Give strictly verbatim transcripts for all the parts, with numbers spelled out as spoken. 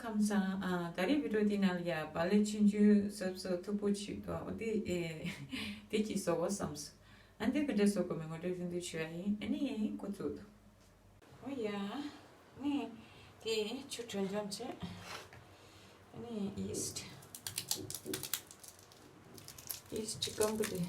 ཁམས་བཟང་། ཨ། ད་རེས་བི་ཌིའོ་འདི་ནང་ལ་ཡ་བག་ལེབ་ཆུང་ཆུང་གཟབ་གཟབ་མཐུག་པོ་ཅིག་འདུག་འོ་དེ། ཨེ། དེ་ཅིག་བཟོ་དགོས་བསམས། ཨ་འདི་ག་འདྲ་བཟོ་དགོས་མིན་ངོ་སྤྲོད་ཏན་ཏན་ཞུ་ཡ་ཡིན། ཨ་ནི་འགོ་བཙུགས་དང་། འོ་ཡ། ཨ་ནི་དེ་ཆུ་དྲོ་འཇམ་བྱས། ཨ་ནི་ཡིས་ཊི། ཡིས་ཊི་སྐམ་པོ་དེ།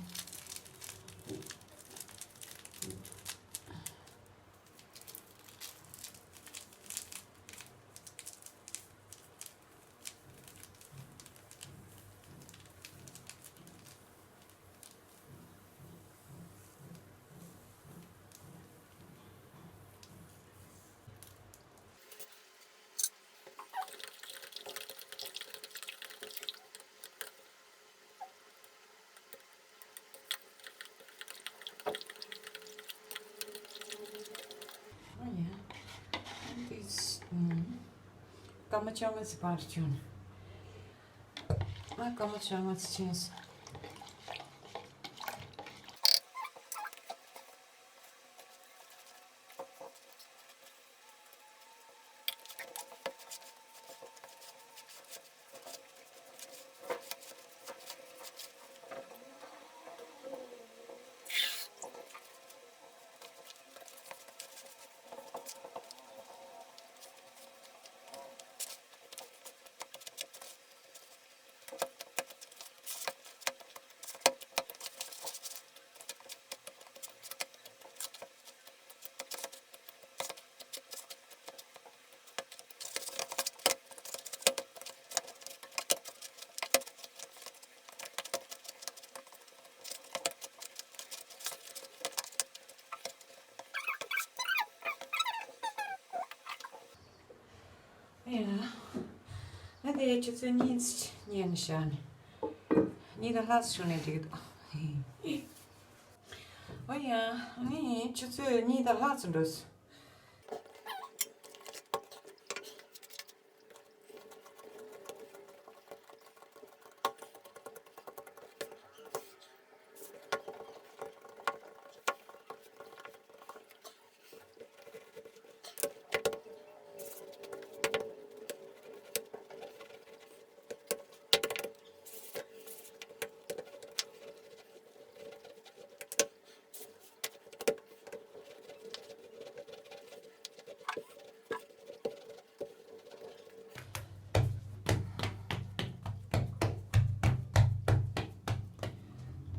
འོ་ཡ། འདི། ཨམ། སྐར་མ་བཅོ་ལྔ་ཙམ་བར་བྱུང་། ཨ། སྐར་མ་བཅོ་ལྔ་ཙམ་ཕྱིན་སོང་། ཡ། ང་དེ་ཆུ་ཚོད་གཉིས་ཉལ་ནས་བཞག་ནས། གཉིས་དང་ལྷག་ཙམ་བྱུང་ན་འགྲིག་གི་འདུག་འོ་ཡ། ངས་ཆུ་ཚོད་གཉིས་དང་ལྷག་ཙམ་འགྲོ་སོང་།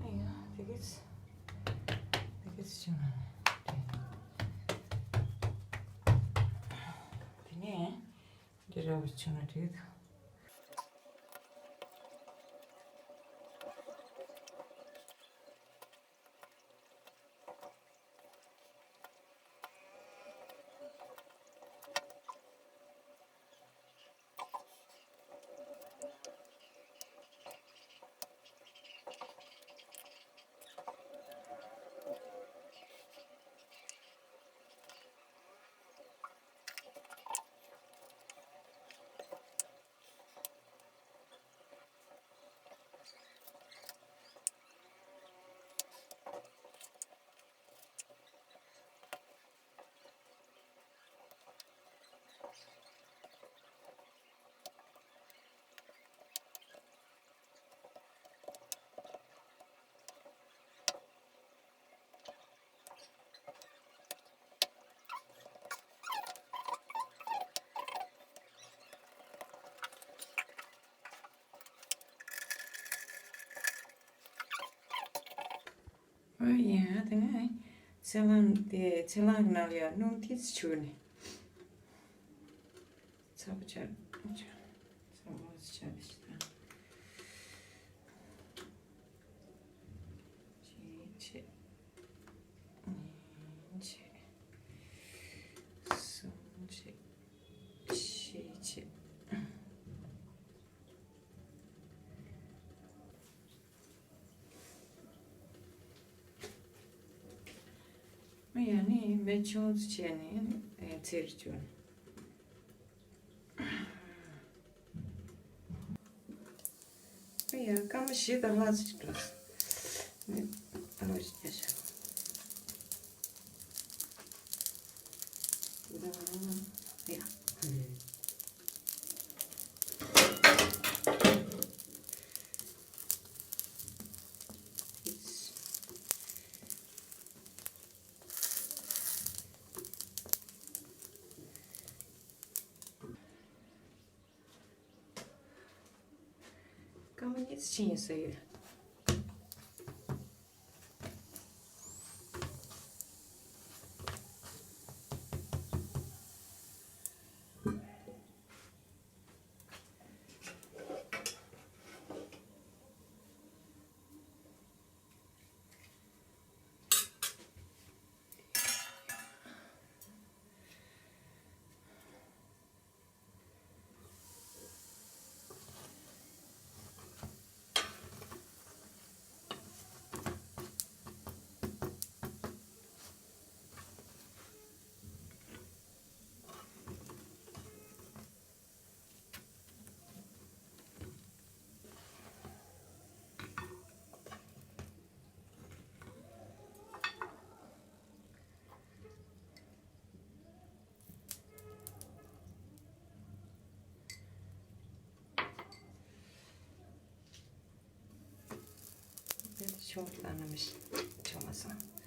ཨ་ཡ། དེ་གིས། དེ་གིས་བྱུང་ན་དེ། དེ་ནས་འདི་ར་བ་བྱུང་ན་དེ། ཨོ་ཡ། དེ་ནས་ཚལ་སླང་དེ། ཚལ་སླང་གི་ནང་ལ་ཡང་སྣུམ་ཏོག་ཙམ་བྱུགས་ནས། ཚ་པོ་ཆགས། ཚ་པོ་ཆགས་ཤིག་དང་། གཅིག་བྱས། གཉིས་བྱས། གསུམ་བྱས། བཞི་བྱས། ཨ་ཡ། ནི་མེ་ཆུང་ཙམ་བྱས་ནས་ཚིག་བཅུག་ཨ་ཡ། སྐར་མ་བཞི་དང་ལྷག་ཙམ་འགྲོ། ནི་ཨ་ལོ་ཞིག་རྒྱག་བྱ། ཨ་ཡ། སྐར་མ་གཉིས་ཙམ་ཕྱིན་ཡིན་ས་ཡོད། དེ་ཆུང་ལ་ནམ་ཆུང་མ་སོང་།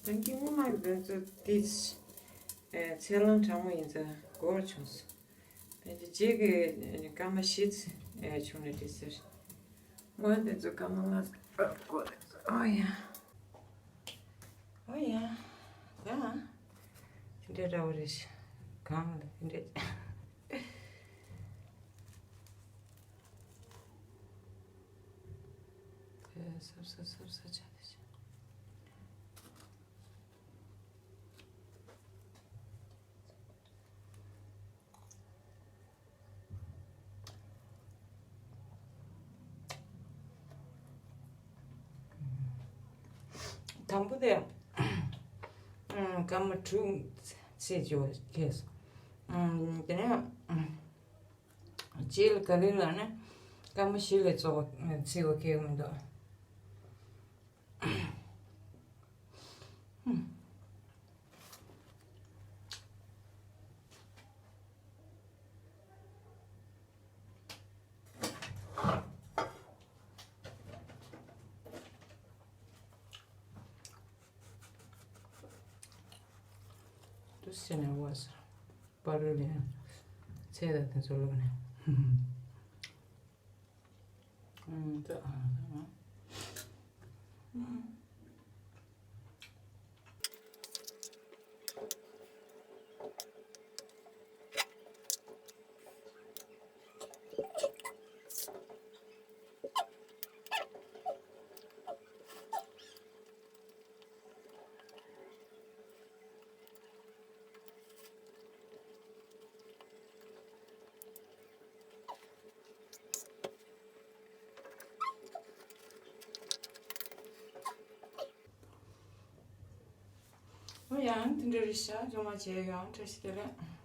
ད་གིན་སྔོན་མ་གི་དེ་ཚོ་དེ་ཚེ་རླངས་གྲང་མོ་ཡིན་ཙང་འགོར་བྱུང་སོང་། དེ་རྗེས་ཀྱི་སྐར་མ་བཞི་ཚེ་བྱུང་ནས་དེ་ཟེར། སྔོན་དེ་ཚོ་སྐར་མ་ལྔ་འགོར་ཨོ་ཡ། ཨོ་ཡ། ཡ། དེ་འདྲའི་འདྲ་བོ་རེད། གང་ལ་དེ་འདྲའི། དེ་སབ་སབ་སབ་སབ་བྱ་དེ་བྱ། དང་པོ་དེ་སྐར་མ་དྲུག་ཚེས་ཅིག་ཁེལ་སོང་། དེ་ནས་རྗེས་ལ་ག་ལེར་ལ་ནི་སྐར་མ་བཞི་ལས་ཚེས་པ་ཁེལ་མི་འདུག་དུ་སེ་ནས་བ་ས་པ་རུ་ལེན་ཚེ་ད་དེ་ཚོ་ལོག་ནས། ཨོ་ཡང་དེ་འདྲ་རེད་ཤག་ཇོ་མ་བྱས་ཡང་བཀྲ་ཤིས་བདེ་ལེགས།